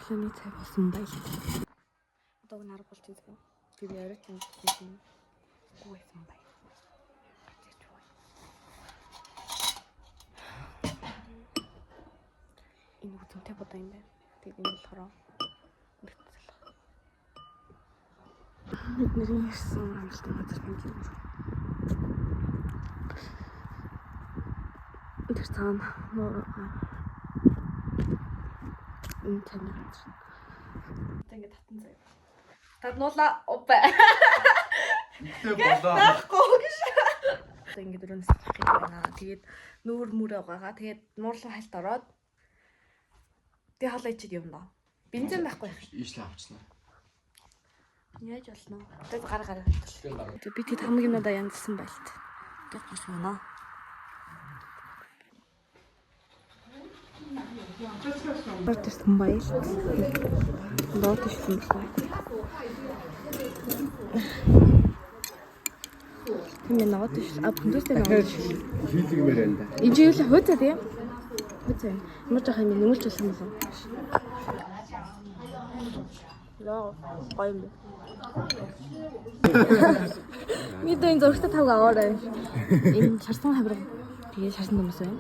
Өглөөний цай болсон баялт. Одоо нэг 10 болж байгаа. Би би орой чинь гэсэн юм. Үгүй байсан бай. Гарч ирж байна. Энэ үзэмтэй бодоо юм байна. Тэгээд энэ болохоор нэгтгэл. Бидний ирсэн амралтын газар нэг юм. Тэр цаана нуур энэ тань газар. Одоо ингэ татан заяа. Татнуула опа. Тэ болоо. Байхгүй гэж. Одоо ингэ дөрөнөөс авах гэж байна. Тэгээд нүүр мүрээ угаагаа. Тэгээд нуурлуу хальт ороод тэг хоолой ичээд явна. Бензин байхгүй. Ийшлээ авчихна. Яаж болно? Тэгээд гар гар. Тэг би тэд хамгийн юмудаа янзлсан байлт. Тэг гос байна. Дот ирсэн баялт. Дот ирсэн баялт. Тийм ногоот иш. А бүндөөстэй ногоот иш. Хийлгэмээр байна да. Энд чинь юу л хөөцөө тийм. Хөөцөө. Ямар жоох юм нэмэлт болох юм болов. Яа, гоё юм бэ. Мэдээ энэ зурагтай тавг аваарай. Энэ шарсан хавраг. Тэгээ шарсан хүмүүс байна.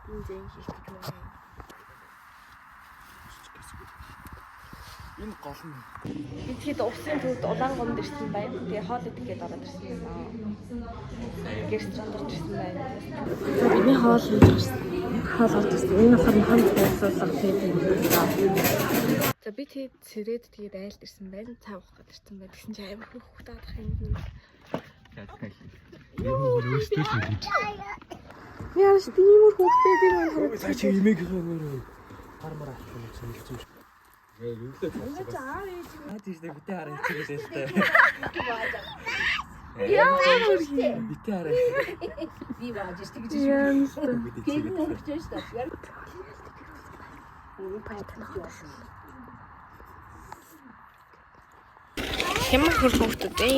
Энэ зэн хийх гэж байна. Энэ гол нь. Би тэгэхэд усын төвд улаан гомд ирсэн байна. Тэгээ хоол идэх гээд ороод ирсэн юм. Ресторанд орж ирсэн байна. За бидний хоол хийж гарсан. Хоол орж ирсэн. Энэ болохоор хан байсуулга тэгээд юм байна. За би тэгээд сэрээд тэгээд айлд ирсэн байна. Цай уух гээд ирсэн байна. Тэгсэн чинь амар хүүхд таадах юм. Өөрөөсөө л ингэж. Яаш тиймэр хүүхдээ тийм юм харагдаж. Цаа чи имээгийнхээ нөр гар мар авах юм чинь хэлсэн шүү. Юу лээ. Аа тийш дээ битээ хараа хийчихээ л дээ. Ямар хөрхий. Битээ хараа. Би бааж штэ гэж Ямар гэн хөрч штэ. Ямар хөр хүүхдүүд вэ?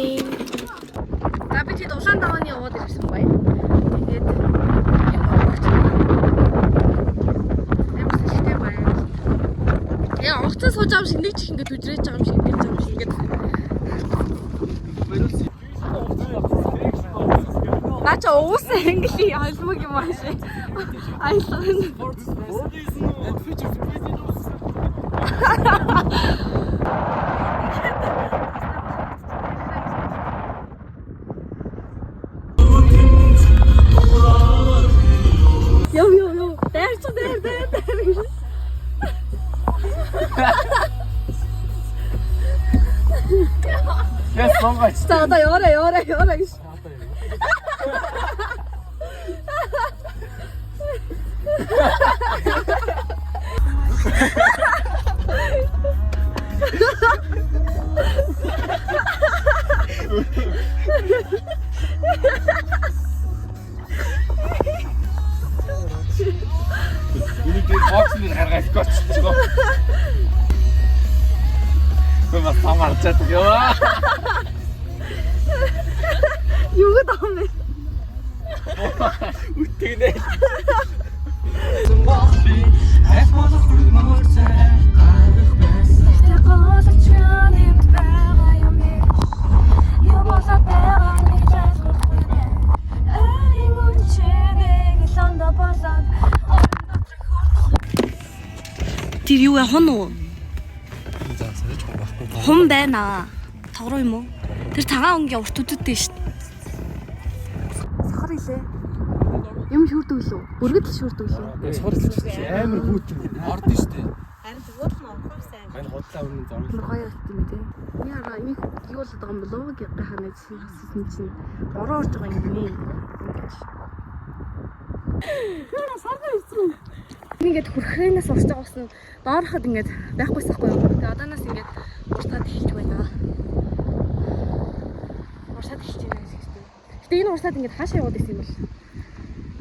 За би тэд улаан давааны яваад ирсэн байна. Тэгээд юм онгоч. Амар сэжигтэй байна. Яа, онгоцон сууж байгаа юм шиг нэг чих ингээд үжрэж байгаа юм шиг ингэж байгаа юм шиг ингээд. Наа чи уусаа англи холимог юм ааш. Аялга нь. Йоо ёо ёо. Дайрч дайр дайр дайр. Яс сонгоч. За одоо яваарай яваарай яваарай гэж. Энийг дээр бокс нэр гаргаад гоцчихлоо. Би бас самарч чаддаг ёо. Юу гэдэг юм бэ? Үтгэнэ. Тэр юу вэ? Хун уу? За сарж байхгүй. Хум байна. Тогруу юм уу? Тэр цагаан өнгийн урт үдтэй шүү дээ. Сахар илээ. Юм шүрдэг лүү? Өргөдөл шүрдэг лүү? Сохор хэлчихсэн. Амар хүүтэн. Ордон шүү дээ. Харин тэгвэл нь орох сайн. Мань худлаа өмнө зураг. Амар гоё харагдсан юм тий. Би хараа энэ юу болоод байгаа юм болов уу гэх ханаа асуусан чинь бороо орж байгаа юм нэ. Ингэж. Сарга ирсэн. Ингээд хөрхрэнээс урч байгаа ус нь доорход ингээд байхгүйс ахгүй юу. Тэгээ одооноос ингээд уртаад эхэлж байна. Урсаад эхэлж байна гэж хэлдэг. Гэтэ энэ урсаад ингээд хаашаа яваад исэн юм бол?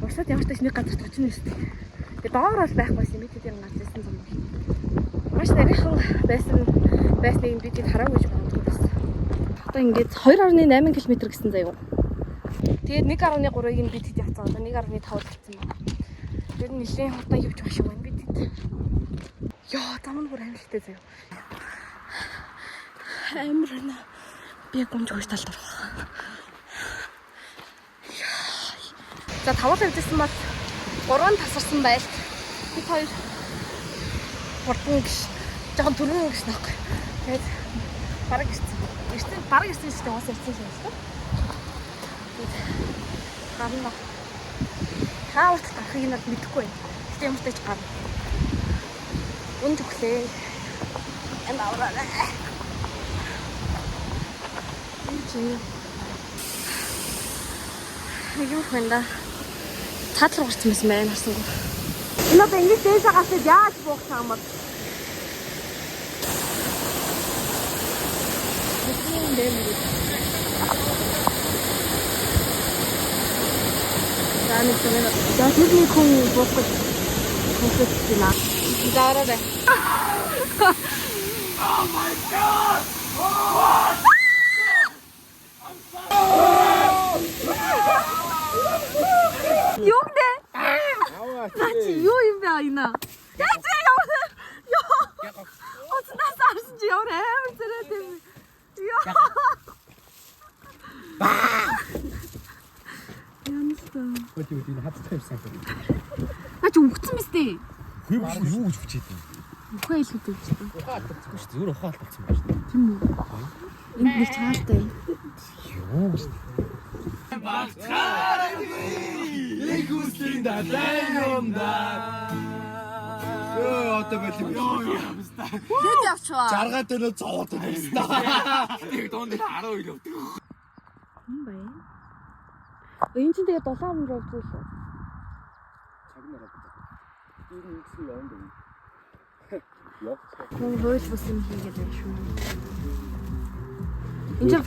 Урсаад ямар ч тач нэг газар очно өстэй. Тэгээ доор бол байхгүйс юм би тэдийн гарч ирсэн зам бол. Маш нарийнхан байсан байсныг би тэд хараагүй гэж боддог бас. Одоо ингээд 2.8 км гэсэн заяа. Тэгээд 1.3-ыг нь би тэд явцсан. Одоо 1.5 болсон байна. Тэр нь нэлээд хурдан явж байх шиг байна би тэд. Йоо, зам нь бүр аимшигтэй заяа. Амар байна. Би яг гомж хөөж талд орох. За тавал явжсэн бол 3 тасарсан байлт. Бид хоёр хурдан гэж жоохон түргэн гэж наахгүй. Тэгээд бараг ирсэн. Ирсэн бараг ирсэн шүү дээ. Уус ирсэн юм байна. Тэгээд гарна. Та хүртэл гарахыг нь бол мэдэхгүй байна. Гэтэ ямар ч тач гарна. Үн зүглээ. Энэ авраа. Энэ чи нэг юм байна да. Цаад руу гарсан байсан байна харсангүй. Энэ одоо ингэж дээшээ гарчаад яаж буух таамаг. Бидний дэмэр. За нэг юм. За тэр нэг хүн буух гэж хүсэж байна. За ороо. Oh my god! Юу нэ? Наа чи юу юм бэ аяна? Яа чи ямар ёо. Уцнаас арсан чи ямар амар зэрэг юм. Ёо. Янста. Хөт юу энэ хаттай юмсан. Наа чи үхсэн биз дээ. Юу гэж хүчээд юм. Үхээ илүү дээ. Ухаан алдсан шүү дээ. Зүгээр ухаан алдсан байна шүү дээ. Тийм үү? Энд нэг чаалтай. Юу гэж. Их үслийн далайн юмдаа. Өө одоо болов. Хэд явчихваа? Жаргаад өнөө зовоод байна. Тэг дунд 12 явдаг. Юм байна. Энэ чинь тэгээ 7 руу явж үлээ. Цаг нараад. Тэр нэгсэн явна даа. Мөн хууль бус юм хийгээд байна шүү. Энэ чинь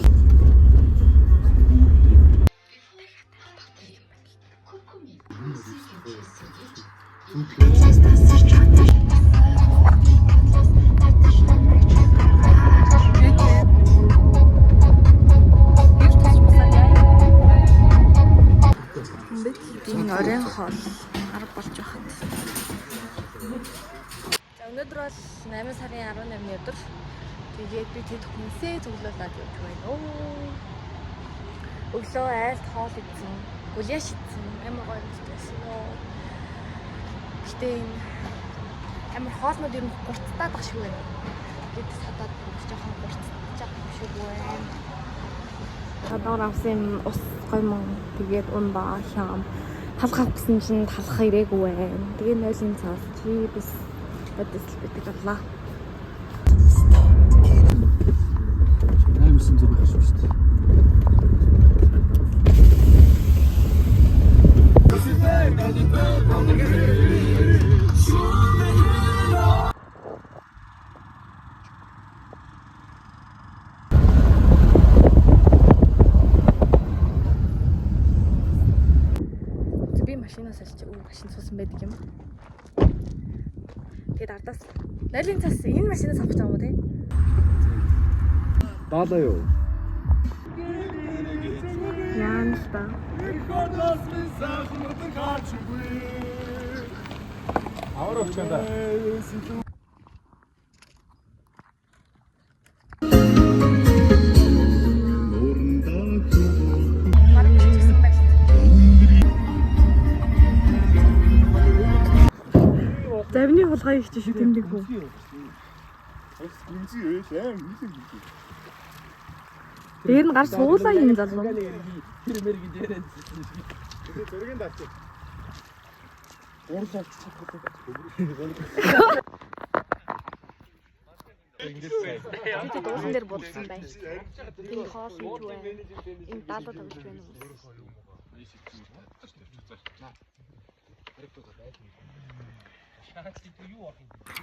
Энэ оройн хоол 10 болж байхад. За өнөөдөр бол 8 сарын 18-ны өдөр. Тэгээд би тэд хүнсээ зөвлөлээд явж байна. Өглөө айлт хоол идсэн, гуляш идсэн, амар гоё юмжсэн нөө. Гэтэ энэ амар хоолнууд ер нь гурцтаад байх шиг байна. Тэгээд садаад бүгд жоохон гурцтаж байгаа юм шиг байна. Гадуур авсан ус гоймон тэгээд ун ба хям талах авах гэсэн чинь талах ирээгүй байна. Тэгээ нойлын цаас чи бис бодис битэг авлаа. 800 байх шүү дээ. Би машинаас алж машин суусан байдаг юм. Тэгээд ардаас нойлын цаас энэ машинаас авах гэж байгаа юм уу те? Даалаа юу? Яана л та. Аваар өгч юм да. Бараг ирчихсэн байж. Завны хулгай их чи шүү тэмдэг хүү. Гүнзгий ээ аим хилэн гүнзгий. Дээр нь гарч суулаа юм залуу. Тэр мэрэгэн дээрээ зэсэн шиг. Тэгээ зургийн даач. Гурал олчих. Тэд уулан дээр будсан байх. Энэ хоол хийж байна. Энэ даалуу тоглож байна уу?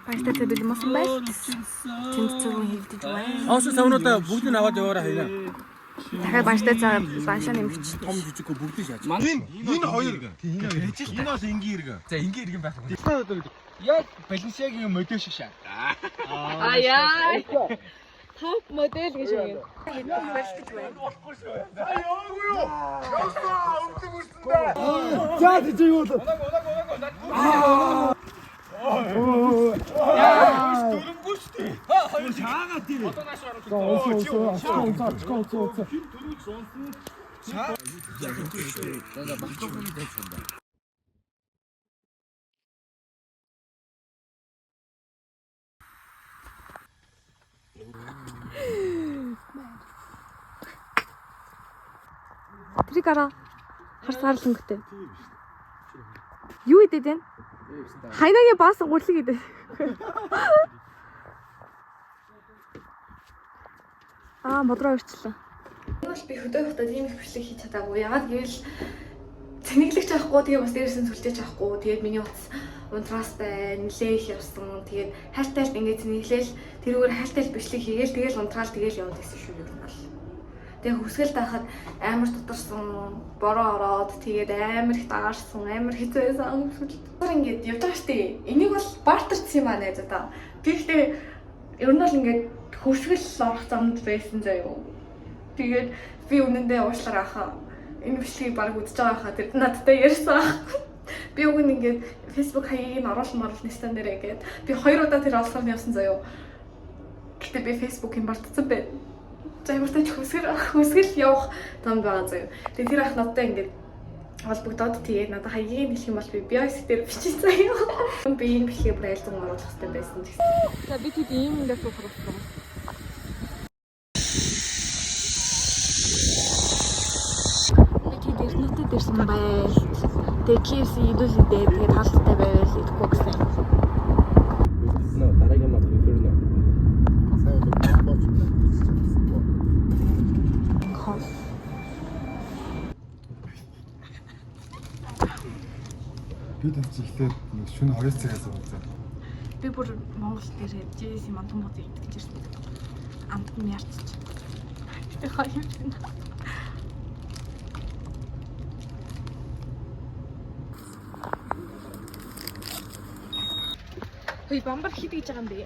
Баяртай тэбэл масан байл. Тэнд цэвэн хийгдэж байна. Хоосон савнуудаа бүгдийг нь аваад яваарай хайна. Дахиад баяртай цаа баншаа нэмэгч. Том жижиггүй бүгдийг шааж. Энэ хоёр. Энэ бас энгийн иргэн. За энгийн иргэн байх. Яг Balenciaga-гийн модель шиг шаа. Аа яа. Топ модель гэж юм. Барилдаж байна. За яваагүй юу? Явсан өвдөг үрсэн дээ. За тийч юу бол. Тэрийг хараа. Хар сарл өнгөтэй. Юу идэд вэ? Хайнагийн баасан гурлыг идэв. Аа, модроо ирчлээ. Энэ бол би хөдөө хөдөө тийм их бичлэг хийж чадаагүй. Яагаад гэвэл цэнэглэгч авахгүй, тэгээ бас дээрээс нь сүлжээч авахгүй. Тэгээд миний утас унтраастай нилээ их явсан. Тэгээд хайлтайлт ингээд цэнэглээл тэрүүгээр хайлтайлт бичлэг хийгээл тэгээл унтраал тэгээл яваад байсан шүү юм бол. Тэгээ хөвсгөл даахад амар тутарсан, бороо ороод тэгээд амар их даарсан, амар хэцүү байсан хөвсгөл. Тэр ингээд явж байгаа штэ. Энийг бол бартерцсан юм аа найзаа та. Би ихтэй ер нь бол ингээд хөвсгөл орох замд байсан заяа. Тэгээд би үнэндээ уушлаар ахаа. Энэ бичлэгийг баг үзэж байгаа хаа тэр надтай ярьсан ах. Би уг нь ингээд Facebook хаягийг нь оруулмаар л нэстэн дээрээ гээд би хоёр удаа тэр олохоор нь явсан заяа. Гэтэ би Facebook-ийг мартсан байна. За ямар тач хөсгөл явах зам байгаа заяа. Тэгээ тэр ах надтай ингээд холбогдоод тэгээд надад хаягийг хэлэх юм бол би BIOS дээр бичиж заяа. Би энэ бичлэгийг бүр айл зам оруулах хэрэгтэй байсан ч гэсэн. За би тэд ийм ингээд суух хэрэгтэй. Би тэд Эрдэнэтэд ирсэн байл. Тэгээ KFC идүүл идээ тэгээд хаалттай байвал идэхгүй гэсэн. No, дараагийн мат Inferno. Хоол. Би тэнд чи эхлээд нэг шөнө 2 цагаас ууцаа. Би бүр Монгол дээр JS мантан бод идэх гэж ирсэн. Амт нь ярьчих. Гэтэ хоёр юм байна. Хөөе бамбар хит гэж байгаа юм бэ?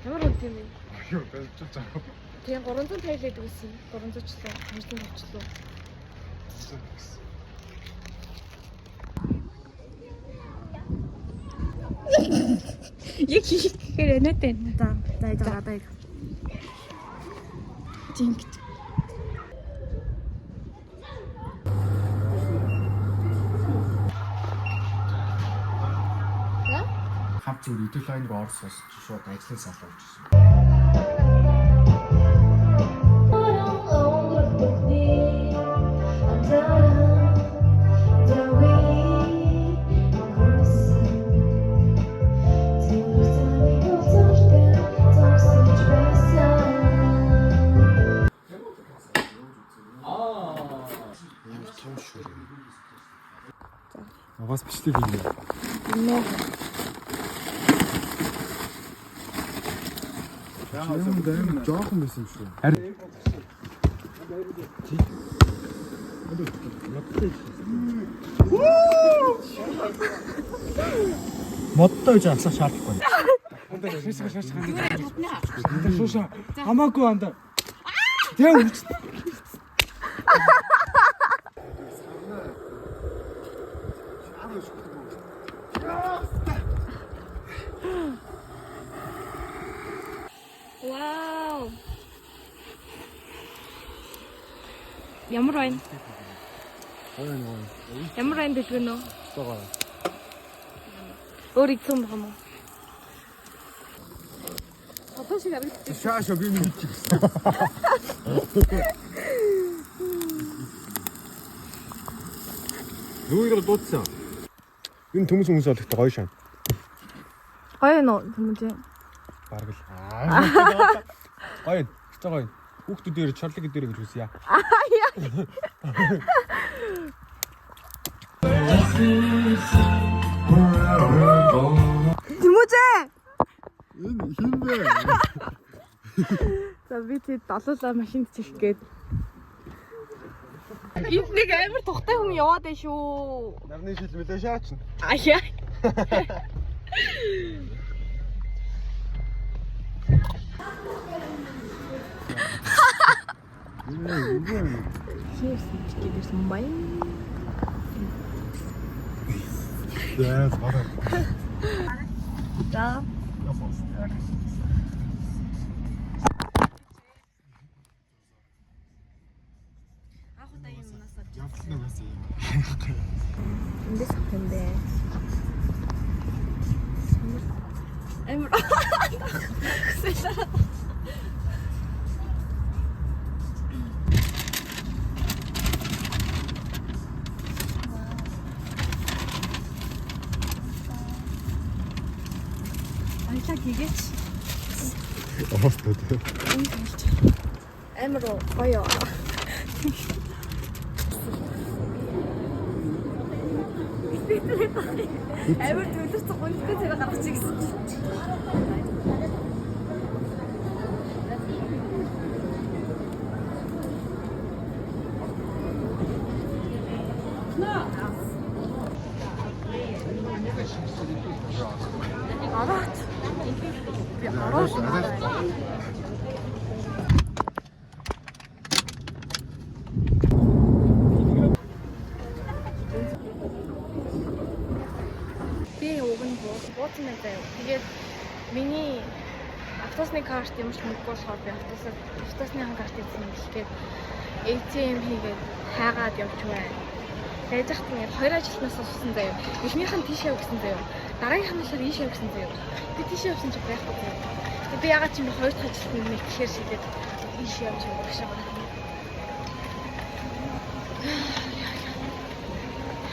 Ямар үн тийм бэ? Юу байж байгаа. Тийм 350 л гэдэг үсэн. 300 ч лөө, 250 ч лөө. Яг хийх гэхээр анаатай байна. За, за за одоо яг. Жинк. Хамт зүгээр өдөөлөө нэг орос ус чи шууд ажлын салуу орж ирсэн. Том шүү. Бас бичлэг хийлээ. Нөө. Юм дайм жоохон байсан юм шүү. Харин. Модтой гэж алсах шаардлагагүй. Шууша хамаагүй андаа. Тэг үуч. Вау. Ямар байна? Ямар байна дэлгэн үү? Өөр идсэн байх юм уу? Одоо шиг харагдчих. Шаашаа би мэдчих. Нүгээрээ дуудсан. Энэ төмөс хүмүүс олохтой гоё шан. Гоё нөө төмөж. Бараг л. Гоё. Хэцүү гоё. Хүүхдүүд дээр чорлог дээр гэж үсье. Төмөжээ. Энэ хин бэ? За би тэд долоолаа машинд чих гээд. Энд нэг амар тухтай хүн яваад байна шүү. Нарны шилмэлээ шаач. Аяа. KFC гээд ирсэн баян. За, бараг. За. Амар. Баялаа гэгээч. Ороо тий. Амар гоё. Амар төлөрч гонхтой зэрэг гаргачих гэсэн чинь. Ороод. Би ороод. Би уг нь бууцсан байна заяа. Тэгээд миний автобусны карт юм шиг мөнгө болохоор би автобусны карт хийсэн юм бэлгээд ATM хийгээд хайгаад явж байна. Байж хат ингээд хоёр ажилтнаас асуусан заяа. Эхнийх нь тийш яв гэсэн заяа. Дараагийнх нь болохоор ийш яв гэсэн заяа. Би тийш явсан чи байхгүй заяа. Тэгээд би ягаад ч юм бэ хоёр дахь ажилтныг нэг тэгэхээр шигээд ийш явж байгаа шиг байна.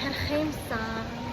Харах юмсан.